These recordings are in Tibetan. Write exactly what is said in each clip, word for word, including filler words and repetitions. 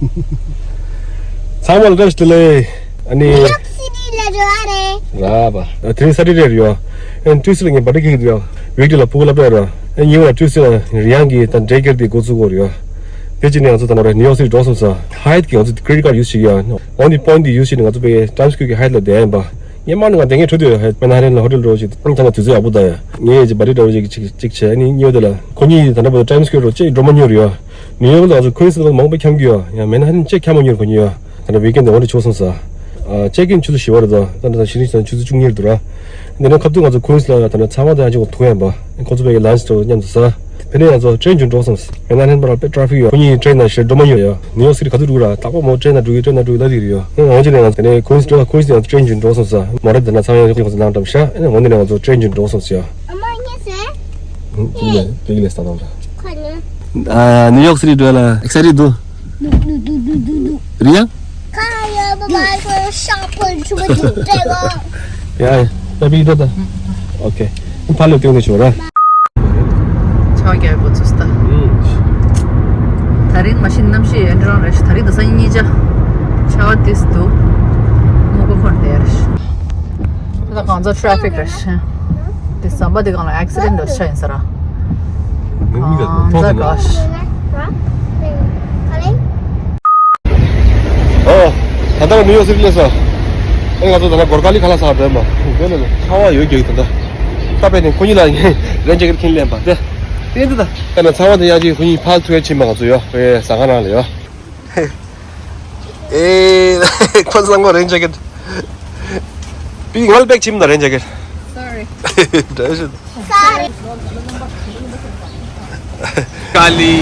ཚང་མ་ལ་བཀྲ་ཤིས་བདེ་ལེགས། ཨ་ནི། ལགས་སི་ཌི་ལ་འགྲོ་བ་རེད། ར་བ། ཨ། དེ་རིང་སེ་ཊར་ཌེ་རེད་ཡོ། ཨན་ཊུས་ཌེ་ལ་ངས་བར་ཐི་ཌེ་ཁེག་རེད་ཡོ། ཝིག་ཌེ་ལ་ཕྲུ་གུ་སློབ་གྲྭ་རེད། ཨན་ཉི་མ་ལ་ཊུས་ཌེ་ལ་རི་ཡང་གི་ད་ཌེ་ཀེར་དེ་འགོ་ཚུགས་ཀྱི་ཡོད་རེད་ཡོ། དེ་ཅི་ནས་ང་ཚོ་ད་ནོར་རེད། ནིའུ་ཡོག་སི་ཊི་འགྲོ་སོང་ས། ཧའེ་ཊི་གི་ང་ཚོ་ཀེ་རེ་ཌིཊ་ཀཌ་ཡུ་སི་བྱེད་ཀྱི་ཡོད། འོ་ནི་པོ་ཡིན་ཊི་དེ་ཡུ་སི་བྱེད་ནས་ང་ཚོ་པའི་ཊའིམ་སི་ཀོ་ཡར་གི་ཧའེ་ཊི་ལ་བསྡད་ཡིན་པ། ངས་མང་ནས་ང་དེ་ངས་འཕྲོ་དུས་ཧེ་མན་ཧ་ཊན་ལ་ཧོ་ཊེལ་འགྲོ་ཞིག་ད་ལྟ་དུས་ཚོད་ཡག་པོ་ད་ཡ། ངས་ཅིག་བར་ཐི་ཌེ་འགྲོ་ཞིག་ཅིག་ཅིག་བྱས་ནི་ཉོ་དེ་ལ་ཁོ་གཉིས་ད་ལྟ་བར་ཊའིམ་སི་ཀོ་ཡར་འགྲོ་ཅིག་འགྲོ་མ་མྱོང་རེད་ཡོ། ནིའུ་ཡོག་ལ་ང་ཚོ་ཁོ་ཡིན་སི་ལ་མང་པོ་འཁྱམ་གི་ཡོད་ཡ། མན་ཧ་ཊན་ཅིག་འཁྱམ་མ་མྱོང་ཁོ་གཉིས་ཡོ། ད་ལྟ་ཝིག་ཨེན་ཌི་འོ་འདྲ་བྱུང་སོང་ས། ཨ། ཅེག་ཨིན་ཆུ་ཚོད་བཞི་པ་རེད་དོ། ད་ལྟ་ད་ཕྱི་ནི་ཆུ་ཚོད་བཅུ་གཉིས་རེད་འདུག་ར། འདི་ནས་ཁ་ཐུག་ང་ཚོ་ཁོ་ཡིན་སི་ལ་ད་ལྟ་ཚང་མ་ད་ཡང་ཅིག་ཐུག་ཡིན་པ། ཁོ་ཚོ་བས་ལན་ཆི་དང་མཉམ་དུ་ཟ། དེ་ནས་ང་ཚོ་ཊེན་བྱོན་འགྲོ་སོང་། མན་ཧ་ཊན་བར་ལ་དཔེ་ཊ་ཕིག་ཡོད། ཁོ་གཉིས་ཊེན་ནང་བཞིན་འགྲོ་མ་མྱོང་ཡ། ནིའུ་ཡོག་སི་ཊི་ག་ཚོད་འགྲོ་གི་ར། དག་པོ་མོ་ཊེན་ནང་འགྲོ་གི་ཊེན་ནང་འགྲོ་གི་ལབ་ཡོད་རེད་ཡོ། ཨ། འོ་ཅི་ནས་ང་ཚོ་དེ་ནས་ཁོ་ཡིན་སི་འགྲོ། ཁོ་ཡིན་སི་ང་ཚོ་ཊེན་བྱོན་འགྲོ་སོང་ས། མོ་ཊ་དེ་ན་ཚང་ཡང་ཁོ་ཚོ་ནང་འགྲམ་ཤ། ཨ་ནི་འོ་འདི་ནས་ང་ཚོ་ཊེན་བྱོན་འགྲོ་སོང་ས་ཡ། ཨ་མ་ངས་ཟེར། ཨ། དེ་གི་ལས་ད་དང་འདྲ། ཁ་ནི། ཨ། ནིའུ་ཡོག་སི་ཊི་འགྲོ་ལ་ཨེག་སའི་ཊེཌ་འདུག་རེད་ཡ། ཁ་ཡོད་པ་མ་ཤོར་ཤག་པོ་ཆུ་མ་ཆུ་ཏྲེ་གོ། ཡ་ཡ། ད་བི་ད་ད། ཨོ་ཁེ། ཕ་ལོ་ཏེ་ནི་ཆོ་ར། ཆ་བ་རྒྱག་དགོས་ཚུལ་ལྟ། ད་རིང་མ་གཞི་གནམ་གཤིས་ཨེ་འདྲ་རང་རེད་ཤག། ད་རིང་དེང་སང་ཉིན་གཉིས་ཆ། ཆ་བ་ཏིས་འདུག་མོ་ཀོ་ཁོར་དེར། ད་གང་ཚ་ཊ་ཕིག་རེད་ཤག། དེ་ཟམ་པ་དེ་གང་ལ་ཨེག་སི་ཌེན་ཊ་འདྲ་ཤ་ཡིན་ས་ར། གང་ཚ་ག་ཤ། ཨོ། ད་ལྟ་ནིའུ་ཡོག་སི་ཊི་སླེབས་སོང་། ཨེ་ང་ཚོ་ད་ལྟ་སྒོར་ཀ་ལི་ཁ་ལག་ཟ་བར་འགྲོ་ཡིན་པ། དེ་ལ་ཆར་པ་ཡོད་རྒྱུ་ཡོད་ད་ལྟ། ད་དཔེ་ནས་ཁོ་གཉིས་ལ་རེན་ཇེ་ཀེཊ་ཁྱེར་སླེབས་པ་དེ། དེ་འདི་ད། ད་ནི་ཆར་པ་དེ་ཡང་ཅིག་ཁོ་གཉིས་ཕར་ཐུག་ཡ་ཕྱིན་པ། ང་ཚོ་ཡོ། ཨེ་ཟ་ཁང་ནང་ལ་ཡོ། ཨེ། ཁོ་ཚང་མ་རེན་ཇེ་ཀེཊ། པི་ང་ལ་པེག་ཕྱིན་ད་རེན་ཇེ་ཀེཊ། སོ་རི། འདྲ་ཞིག། ཀ་ལི།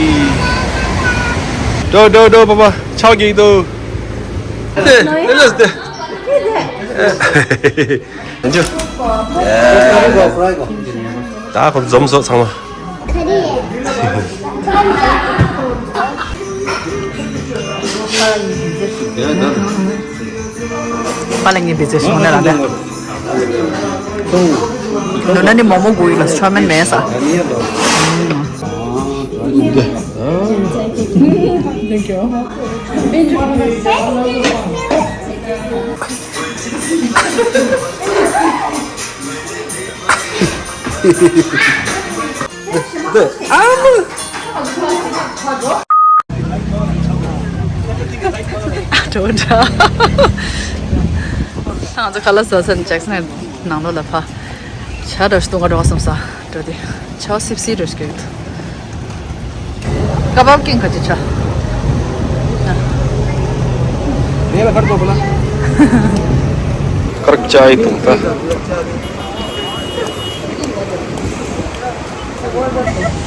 འགྲོ་འགྲོ་འགྲོ། པ་པ་ཆར་པ་རྒྱག་གི་འདུག་དེ་དེ་དེ་དེ། ད་ཁོ་འཛོམས་སོང་ཚང་མ། ཁ་རི། པ་ལ་ངའི་བི་ཛི་ཤོང་ནས་ར་འདས། ནུ་ན་ནི་མོག་མོག་དགོས་ཡིན་ལ་ཆོ་མེན་མེད་ས། Thank you. འགྲོ་འདྲ། ང་ཚོ་ཁ་ལག་ཟ་ས་ནས་ཇེག་སན་ནང་ལོགས་ལ་ཕར་ཇ་འདྲ་ཞིག་འཐུང་ག་འགྲོ་བསམ་ས། འགྲོ་དེ་ཇ་སིབ་སིབ་འདྲ་ཞིག་གི་འདུག་ཀ་བབ་ཀིང་ག་ཅི་ཆ། དེ་ལ་ཁར་ཏོག་ལ། ཁར་ཅའི་འཐུང་ད།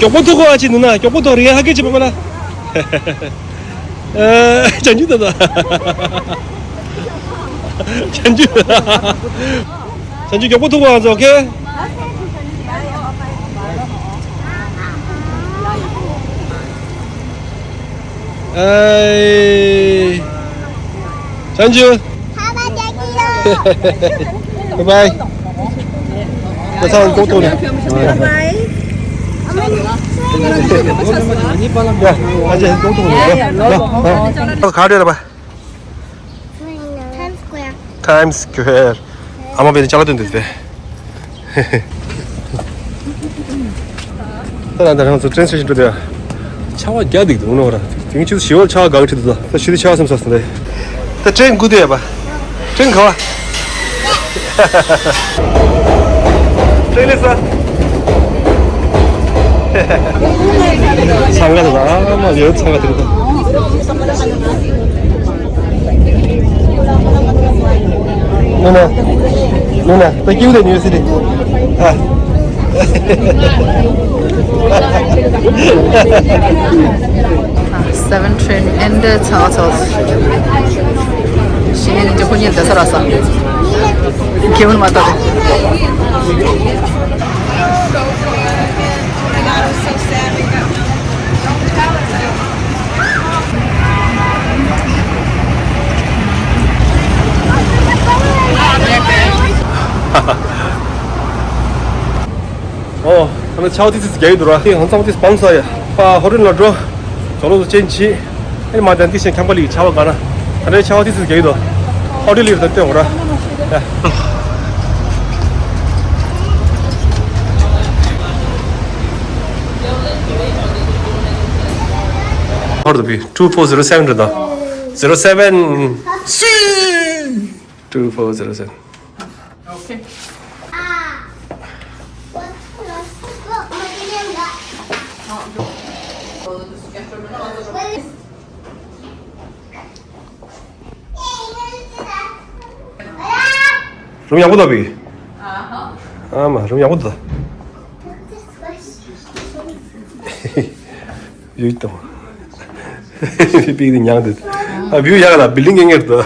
མགྱོགས་པོ་ཐུག་གོ། ཨ་ཅེ་ནུ་ན་མགྱོགས་པོ་ཐུག་རེད། ཧ་གི་ཅི་པ་པ་ལ། ཨ། ཅན་ཇུ་ད་ད། ཅན་ཇུ། ཅན་ཇུ་མགྱོགས་པོ་ཐུག་གོ། ཨ་ཟོ་ཨོ་ཁེ། ཨེ། ཅན་ཇུ། Bye bye. ད་ཚང་མགྱོགས་ཐུག་ནས། Bye bye. ཡ། ཨ་ཅེ་མགྱོགས་ཐུག་ནས། ཡ། ག་རེ་རེད་པ། Times Square. Times Square. ཨ་མ་བས་ནི་ཅ་ལག་སྟོན་དུས་ཏེ། ད་ལ་ད་རང་ཚོ་ཊེན་སི་ཊེ་ཤན་འགྲོ་དེ། ཆར་པ་རྒྱག་འདུག་འདུག་ནོ་ར། དེང་ཆུ་ཞི་བོར་ཆར་པ་དགའ་ཁྲིད་འདུག་ད་ཤི་དེ་ཆར་པ་སེམས་ས་སོང་དེ། ད་ཊེན་སྒུག་དེ་ཡ་པ། ཊེན་ག་བ། ཊེན་ལས་ས། ཚང་ག་དེ་ད་ཨ་མ་ཡོད་ཚང་ག་དེ་ད། ནུ་ན། ནུ་ན། ད་ཀིའུ་དེ་ནིའུ་སི་ཊི། ཨ། Seven train and ཚ་ཚ། ཤི་ནས་ནི་ཁོ་གཉིས་བསྡད་ས་ར་ས། ཁྱེད་མ་ལྟ་དེ། ཨོ། ད་ནི་ཆར་པ་ཏི་ཙི་ཙི་རྒྱག་གི་འདུག་ར། ཧང་སང་ཏི་སྤང་ས་ཡ། པ་ཧོ་ཊེལ་ལ་འགྲོ། ཇོ་ལོ་ཚོ་ཅན་ཆི། ཨེ་མ་དན་ཏི་ཤན་ཁམ་པ་ལི་ཆ་བ་ག་ན། ད་ནས་ཆ་བ་ཏི་སི་གེ་དོ། ཨོ་ཏི་ལི་ར་ཏེ་འོ་ར། ཧོར་དུ་བི། two four zero seven རེད་ད། zero seven two four zero seven. Okay. རུམ་ཡག་པོ་འདུག་བི། ཨ་མ་རུམ་ཡག་པོ་འདུག་ཡུལ་དང་། པིག་ནི་ཉང་དུ། ཨ་བིའུ་ཡག་ལ་བི་ལིང་ངེ་ངེར་དུ།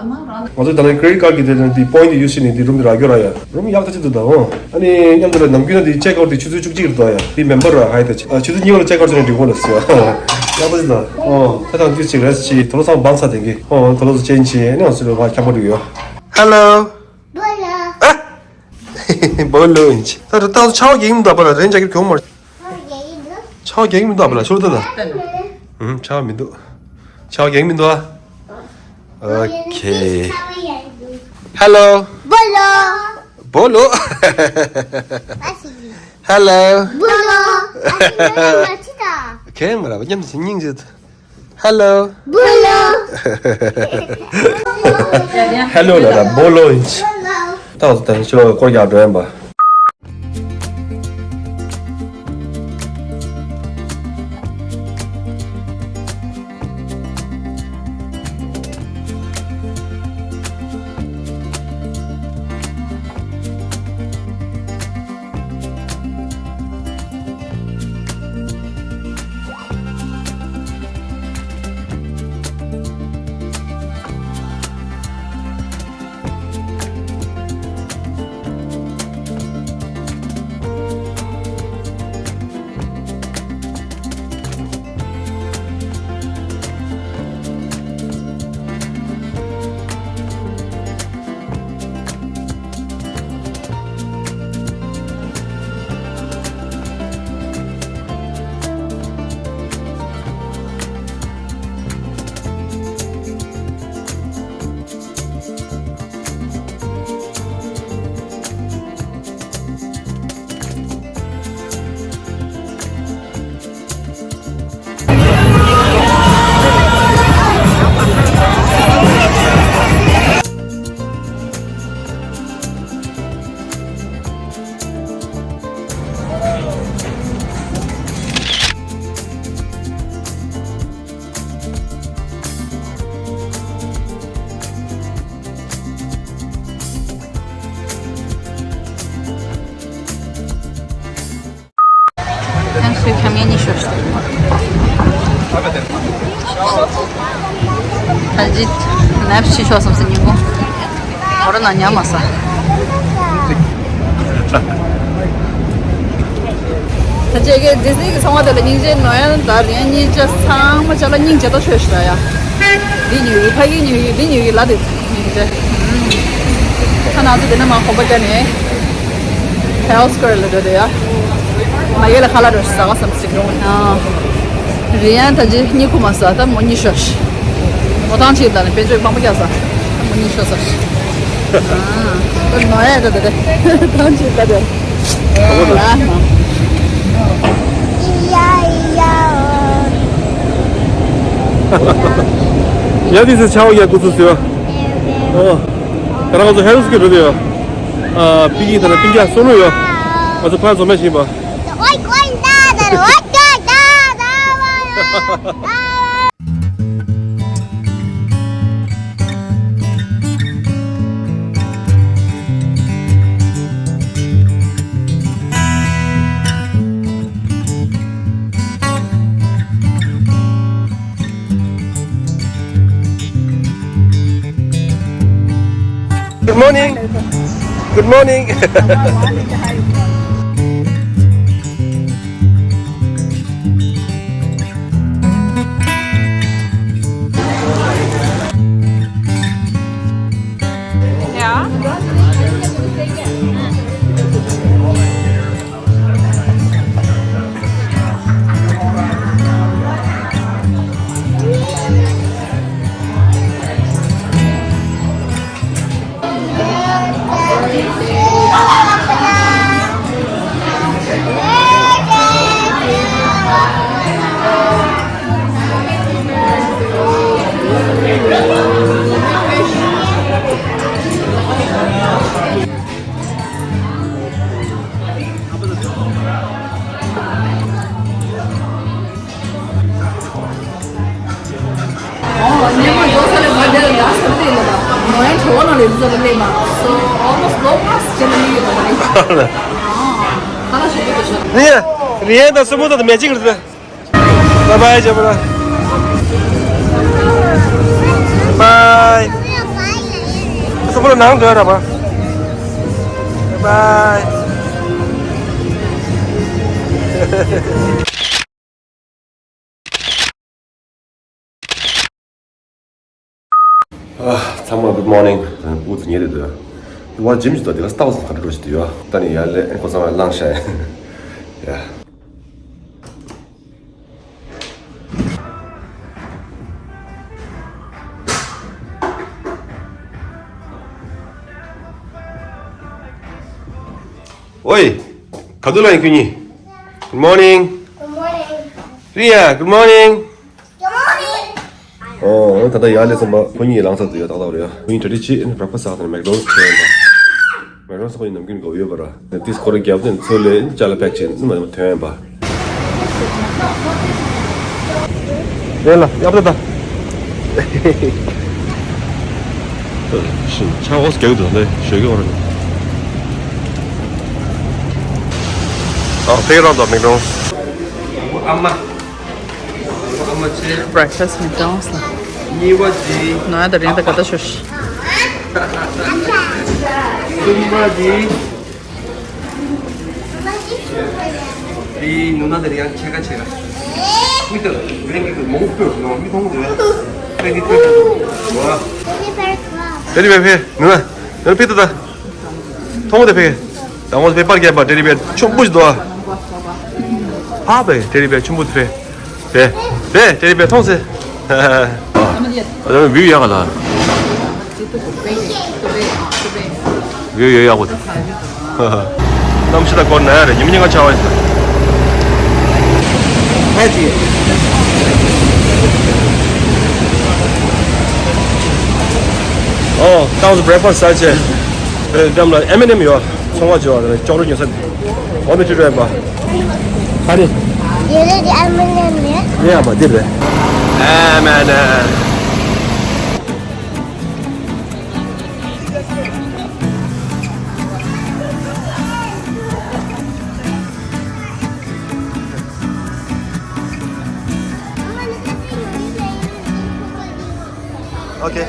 ང་ཚོ་ད་ལན་credit card གི་དེ་ནས་འདི་point ཡུ་སི་ནི་འདི་རུམ་འདི་རག་རྒྱུ་ར་ཡ། རུམ་ཡག་ཐག་ཆོད་འདུག་ད་འོ། ཨ་ནི་མཉམ་དུ་ལ་ནམ་རྒྱུན་ན་འདི་check out དེ་ཆུ་ཚོད་བཅུ་གཅིག་རེད་ད་ཡ། འདི་member ར་ཧའི་ད་ཆུ་ཚོད་གཉིས་པ་ལ་check out བྱས་ནས་འགྲིག་གོ་ལ་ཟེར་ཡ། ཡག་པོ་ཞིག་ད། འོ་ད་ཐང་དུས་གཅིག་རེས་ཆི་ཐོ་ལོ་སང་བང་ཚ་དེང་གི། འོ་ཐོ་ལོ་སུ་ཅན་ཆི་ཨ་ནི་འོ་སུ་ལ་བ་ཁྱམ་པོ་འགྲིག་ཡོ། Hello། བོ་ལོ་ཨིན་ཆི། ད་རུ་ཏང་ཆའོ་གེ་ཡིན་ད་པ་ལ་རེན་ཅག་གི་གྱོང་མར། ཆའོ་གེ་མི་འདུག་པ་ལ་ཤོར་ད་ད། ཧུམ་ཆའོ་མི་འདུག་ཆའོ་གེ་མི་འདུག Okay. Hello. Bolo. Bolo. Hello. Bolo. ཁྱེད་ང་ར་བ་མཉམ་དུ་སྙིང་རྗེ། Hello. Bolo. Hello ལ་ར་Bolo ཨིན་ཆི། ད་འོ་ད་ཤོ་སྐོར་རྒྱག་འགྲོ་ཡིན་པ། ཡང་སུས་ཁྱམས་ངན་ཉི་ཤོ་ཤོ། ད་ཅི་ནབ་ཕྱི་ཤོག་བསམ་སེ་ཉིན་གུང་། ཁོ་ར་ན་ཉམས་མ་ས། ད་ཅི་གེ་ཌི་སི་ནི་གི་ཚོང་བ་དེ་ལ་སྙིང་རྗེ་ནོ་ཡང་ད་རིང་སྙིང་རྗེ་ཚང་མ་ཅ་ལ་སྙིང་རྗེ་ད་ཆོས་ཤི་ལ་ཡ། འདི་ཉོས་ཡོད་ཕ་གི་ཉོས་ཡོད་འདི་ཉོས་ཡོད་ལ་དེ་སྙིང་རྗེ། ཁ་ནང་ཚོ་དེ་ནས་མ་གོམ་པ་རྒྱབ་ནས། ཧེལ་སི་ཀེར་ལ་འགྲོ་དེ་ཡ། མ་ཡེ་ལ་ཁ་ལག་འགྲོ་ཟ་ག་བསམ་ཞིག་རུང་ཨ། རི་ཡན་ད་ཅི་གཉིད་ཁུག་མ་ཟ་ད་མོ་གཉིད་ཤོར་ཤི། མོ་ཐང་ཆིག་ད་ནི་དཔེ་ཆོས་པང་པོ་རྒྱག་ཟ། མོ་གཉིད་ཤོར་ཟ་ཤི། ཨ། ད་ནོ་ཡ་ད་དེ་དེ་ཐང་ཆིག་ད་དེ། ལ་ནོ། ཡ་དེ་ཚེ་ཆའོ་ཡ་ཀུ་ཚུ་ཟེར་བ། ཨོ། ད་རང་ཚོ་ཧེལ་སི་ཀེར་འགྲོ་དེ་ཡ། ཨ། པི་ཀི་དང་ན་པི་ཀ་སོ་ནུ་ཡོད། ང་ཚོ་ཕར་འཛོམས་ཡ་ཞིག་ཡིན་པ། Good morning. Good morning. Ja. ང་ཡང་གྲོད་ཁོག་ནང་ལས་འཛུལ་ལ་སླེབས་མ། So almost low mass generally ཡོད་པ་རེད། ཨ་ལ། ཨ་ལ་ཞོགས་པ་དུ་ཞོགས། རེད། རེད་ད་སུ་མོ་ད་ད་མེ་ཅིག་རེད། Bye bye ཇེ་པ་ལ། Bye bye. སུ་མོ་ལ་ནང་འགྲོ་ཡ་ར་བ། Bye bye. ཨ། ཚང་མ་good morning. དབུ་ཚུགས་ཉལ་བསྡད་འདུག་དེ་བ་ཇིམ་ཞིག་འདུག་དེ་ག་སྟག་ཚང་ག་འདྲ་འགྲོ་ཞིག་འདུག་ཡ། ད་ནི་ཡར་ལས་ཁོ་ཚང་མ་བླངས་ཤག་ཡ། ཨོའི། ག་དུས་ལ་ཡིན་ཁྱོད་གཉིས། Good morning. Good morning. རི་ཡ། Good morning. Good morning. ཨོ། ད་ལྟ་ཡར་སླེབས་ཙམ་པ་ཁོ་གཉིས་ལངས་ཚར་འདུག་ཡ། ཏག་ཏག་རེད་ཡ། ཁོ་གཉིས་གྲ་སྒྲིག་བྱེད། breakfast ཟ་ནས་McDonald's ཐོན་ཡིན་པ། McDonald's ཁོ་གཉིས་ནམ་རྒྱུན་དགོས་ཡོད་པ་ར། དེས་ཁོ་ར་རྒྱབ་དེ་ཚོ་ལས་ཅ་ལག་pack བྱེད་ནི་མ་ཐོན་ཡིན་པ། རེད་ལ་ཡབ་ད་ད། ཤིན་ཆ་འོག་རྒྱག་འདུག་ལེ་ཞོགས་ཀྱི་འོག་ར། ཨ་ཕེག་རང་དང་McDonald's། ཨ་མ། ཨ་མ་ཆེ། Breakfast McDonald's ལ། གཉིས་པ་ཇི། ནོ་ཡ་ད་རེད་ད་ག་ད་ཤོ་ཤི། གསུམ་པ་ཇི། དེ་ནུ་ན་དེར་ཡང་ཕྱེད་ཀ་ཕྱེད་ཀ། མི་དེ་རེང་གི་མོང་སྤོས་ནོ་མི་མཐོང་གི་རེད། ཕེ་གི་ཕེ་གི་ནུ་ན། དེ་རི་བའི་ཕེ་ནུ་ན། ནུ་ཕི་ཏི་ད། མཐོང་དེ་ཕེ། ད་ངོ་པེ་པར་རྒྱབ་པ་དེ་རི་བའི་ཆུང་པོ་ཞིག་འདུག་ཨ། ཕ་བེ་དེ་རི་བའི་ཆུང་པོ་དེ་ཕེ། བེ། བེ་དེ་རི་བའི་མཐོང་སེ། ཨ་ལ་བིའུ་ཡག་ལ། ཡོད་ཡོད་ཡག་པོ་འདུག་གནམ་གཤིས་ད་སྐོར་ན་ཡ་རེད། ཉི་མ་ཉི་མ་ཆར་པ་ཡིན། ཨ་ཙི། ཨོ། ཏང་སུ་breakfast ཟ་ཆེ། རེད་འགྲམ་ལ་M and M ཡོད། ཚོང་བ་བྱེད་པ་རེད། ཅོག་རོ་ཉོ་ས། འོ་མི་ཁྲི་རེད་པ། ག་རེ། ཡེ་རེད་ཨ་མ་ལེམ་རེད། ཡེ་ཨ་མ་འདི་རེད། ཨ་མ་ན། Okay.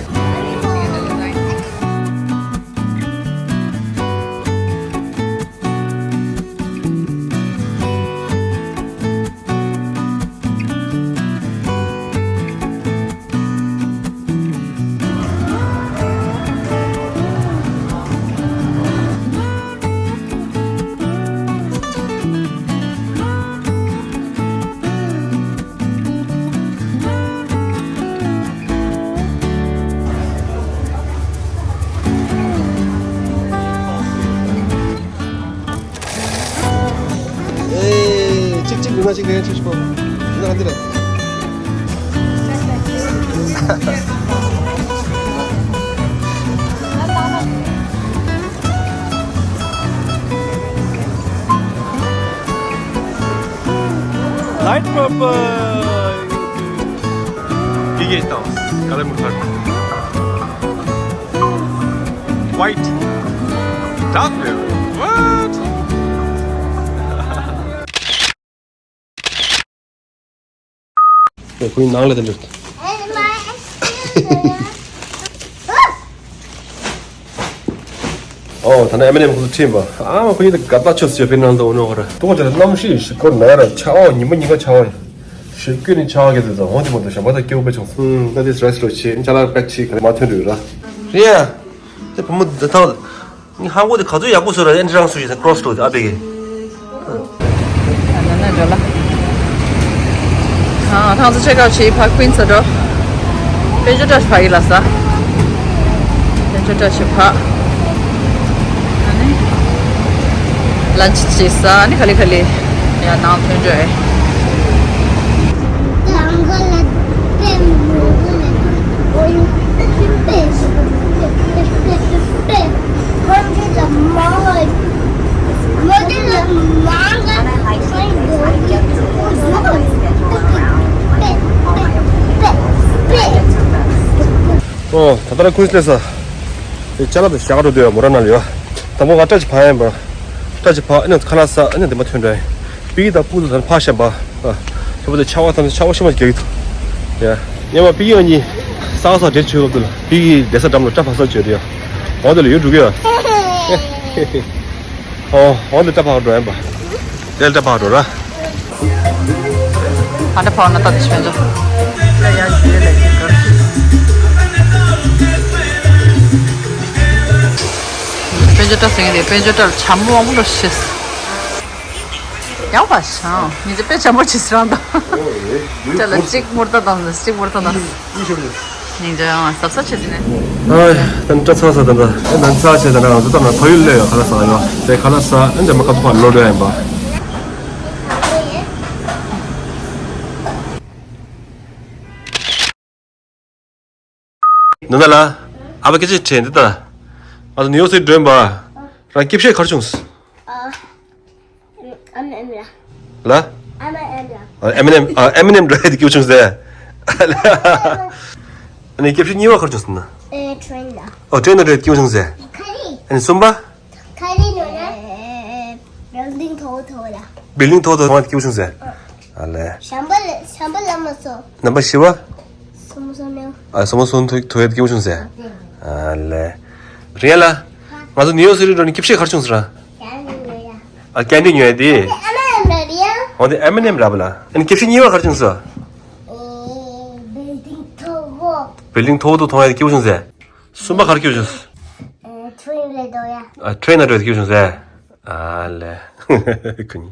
ཨེ། གཅིག་གཅིག་ལུས་ན་གཅིག་ལེན་ཆོག་ཆོག་ཡིན་ན་འདི་རེད། Light purple. ཡི་གེ་དང་ཀ་ལེ་མུ་ཁར། White. Dark blue. What? ཁོའི་ནང་ལ་དེ་འདྲ། ཨོ། ད་ནི་ཨ་མ་ནས་ཁོ་ཚོ་ཁྲིད་པ། ཨ་མ་ཁོ་ཡིན་ད་ག་ད་ཆོས་ཟེར་ཕེ་ནང་དུ་འོ་ནོ་ཁོ་ར། ཏོ་ཅེ་གནམ་གཤིས་ཤིག་སྐོར་ན་ར་ཆར་པ་ཉི་མ་ཉི་མ་ཆར་པ་ཡིན། ཞེ་སྐྱོན་ནི་ཆར་པ་གི་དེ་ཚོ་འོང་དེ་མ་གཏོགས་ཞབས་པ་ད་སྐྱོ་པོ་བྱུང་སོང་། ད་དེ་rest་རོ་ཆེ་ཅ་ལག་pack ཆེ་ག་ལེ་མ་ཐོན་འགྲོ་ཡོད་ར། རེད་ཡ། དེ་བུ་མོ་འདི་ཐང་། ཧང་གོ་དེ་ག་ཚོད་ཡག་པོ་བཟོ་ར། ཨེ་འདྲ་རང་བཟོ་ཡིན་ད་cross road ཨ་ཕེ་གི། ད་ནི་འགྲོ་ལ། ཨ། ཐང་ཚོ་check out བྱེད་ཕ་Queens ལ་འགྲོ། དཔེ་ཆ་འདྲ་ཕ་གི་ལ་ས། དཔེ་ཆ་འདྲ་བྱེད་ཕ། ཨ་ནི། lunch བྱེད་ས་ཨ་ནི་ག་ལེ་ག་ལེ། ཡ་ནང་ཐོན་འགྲོ་ཨེ། ཨོ། ད་ལྟ་ར་Queens སླེབས་ས། ཅ་ལག་དང་ཞག་འགྲོ་དུས་མོ་ར་ན་ལ་ཡོད། དང་པོ་ང་སྐྲ་ཅིག་ཕར་ཡིན་པ། སྐྲ་ཅིག་ཕར་ཨ་ནི་ཁ་ལག་ཟ་ཨ་ནི་འདི་མ་ཐོན་འདྲ་ཡིན། པི་ཀི་དང་ཕུ་དུ་དང་ཕར་བཤམས་པ། ཨ། ཁྱོད་པོ་དེ་ཆར་པ་དང་ཆར་པ་ཤི་མ་རྒྱག་གི་འདུག་ཡ། ཉི་མ་པི་ཀི་ཨ་ནི་ས་ས་འདྲེ་ཆོས་སྐབས་དུ་ལ་པི་ཀི་བསྡད་ས་འགྲམ་ལ་སྐྲ་ཕར་ས་བཅོས་དེ་ཡ། འོ་དེ་ལ་ཡོད་འགྲོ་གི་ཡ། ཨོ། འོ་འདི་སྐྲ་ཕར་འགྲོ་ཡིན་པ། དེ་ལ་སྐྲ་ཕར་འགྲོ་ར། ཨ་འདྲ་ཕར་ན་ད་དེ་ཕན་ཆོ། དཔལ་འབྱོར་སྐྲ་ཟེར་མཁན་དེ་དཔལ་འབྱོར་སྐྲ་ལ་བྱ་མོ་མང་པོ་འགྲོ་ཤེས། ཡག་པ་ཤང་། ཉིན་ཅིག་དཔེ་བྱ་མོ་ཅིག་རང་དང་། སྐྲ་ལ་གཅིག་མུར་ཏ་དང་གཅིག་མུར་ཏ་དང་། སྙིང་རྗེ་ཡང་ཟབ་ས་བྱེད་ཟིན་ནས། ཨ། ད་ནི་སྐྲ་ཚ་ས་ད་ད། ཨེ་ན་ཚ་བྱས་ད་ན་ང་ཚོ་ད་ན་ཕ་ཡུལ་ལས་ཡོད་ཁ་ལག་ཟ་ཡོད་དེ་ཁ་ལག་ཟ་ཨེ་འདྲ་མ་ཁ་ཐུག་པ་ལོ་འགྲོ་ཡིན་པ། འདི་ན་ལ། ཨ་ཕ་སྐད་ཆ་དྲིས་འདི་ལྟ། ང་ཚོ་ནིའུ་ཡོག་སི་ཊི་འགྲོ་ཡིན་པ། རང་སྐྱིད་ཤས་གར་བྱུང་། ཨ། ཨ་མ་ཨེམ་ལ། ལ། ཨ་མ་ཨེམ་ལ། ཨ། ཨེ་མི་ནེམ། ཨ། ཨེ་མི་ནེམ་འགྲོ་ཡ་དེ་སྐྱིད་བྱུང་ཟེ། ཨ་ནི་སྐྱིད་ཤས་གཉིས་པ་གར་བྱུང་ཟེར་ན། ཨེ། ཊེན་ལ། ཨོ། ཊེན་ལ་འགྲོ་ཡ་དེ་སྐྱིད་བྱུང་ཟེ། ཁ་རི། ཨ་ནི་གསུམ་པ། ཁ་རི་ནོ་ན། ཨེ། བིལ་ཌིང་མཐོ་པོ་མཐོ་པོ་ལ། བིལ་ཌིང་མཐོ་པོ་མཐོ་པོ་མཐོང་ཡ་དེ་སྐྱིད་བྱུང་ཟེ། ཨ་ལེ། ཤམ་པ་ལ་ཤམ་པ་ལ་མ་སོ། ནམ་པ་བཞི་པ། སོ་མོ་སོ་ནེ། ཨ། སོ་མོ་སོ་མཐོ་མཐོ་ཡ་དེ་སྐྱིད་བྱུང་ཟེ། ཨ་ལེ། རེད་ལ། ང་ཚོ་ནིའུ་ཡོག་སི་ཊི་འགྲོ་ནི་སྐྱིད་ཤས་གར་བྱུང་ཟེར་ར། ཨ། ཀན་ཊིན་ཉོ་ཡ་དེ། འོ་དེ་ཨེ་མི་ནེམ་ར་བ་ལ། ཨ་ནི་སྐྱིད་ཤས་གཉིས་པ་གར་བྱུང་ཟེ། བིལ་ཌིང་མཐོ་པོ། བིལ་ཌིང་མཐོ་པོ་མཐོ་པོ་མཐོང་ཡ་དེ་སྐྱིད་བྱུང་ཟེ། གསུམ་པ་གར་སྐྱིད་བྱུང་ཟེ། ཨེ། ཊེན་ལ་འགྲོ་ཡ། ཨ། ཊེན་ལ་འགྲོ་ཡ་དེ་སྐྱིད་བྱུང་ཟེ། ཨ་ལེ། ཁོ་གཉིས།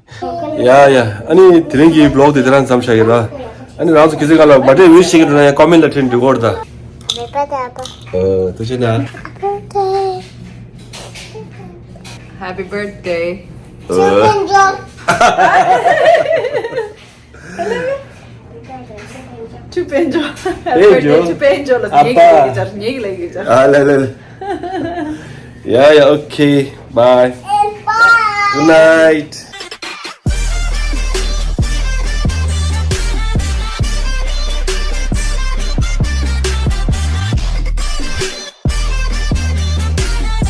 ཡ་ཡ། ཨ་ནི་དེ་རིང་གི་བི་ལོག་དེ་དེ་རང་མཚམས་བཞག་ཡིན་ར། ཨ་ནི་རང་ཚོ་གལ་སྲིད་ག་ལ་བར་ཌེ་ཝིཤ་བྱེད་ཀྱི་འདུག་ན་ཡང་ཀོ་མེན་ཊི་ལ་བྲིས་འབྲི་དགོས་རེད་ད། Happy birthday, Appa. ཨོ། ཐུགས་རྗེ་གནང་། Happy birthday. Happy birthday. ཨོ། ཆུ་དཔལ་འབྱོར། དཔལ་འབྱོར། ཆུ་དཔལ་འབྱོར་ལ། ཨ་ངེད་ཀྱི་ལས་ཀྱི་ཆར། ངེད་ཀྱི་ལས་ཀྱི་ཆར། ཨ་ལེ་ལེ་ལེ། ཡ་ཡ། ཨོ་ཁེ། བྷའི། Good night.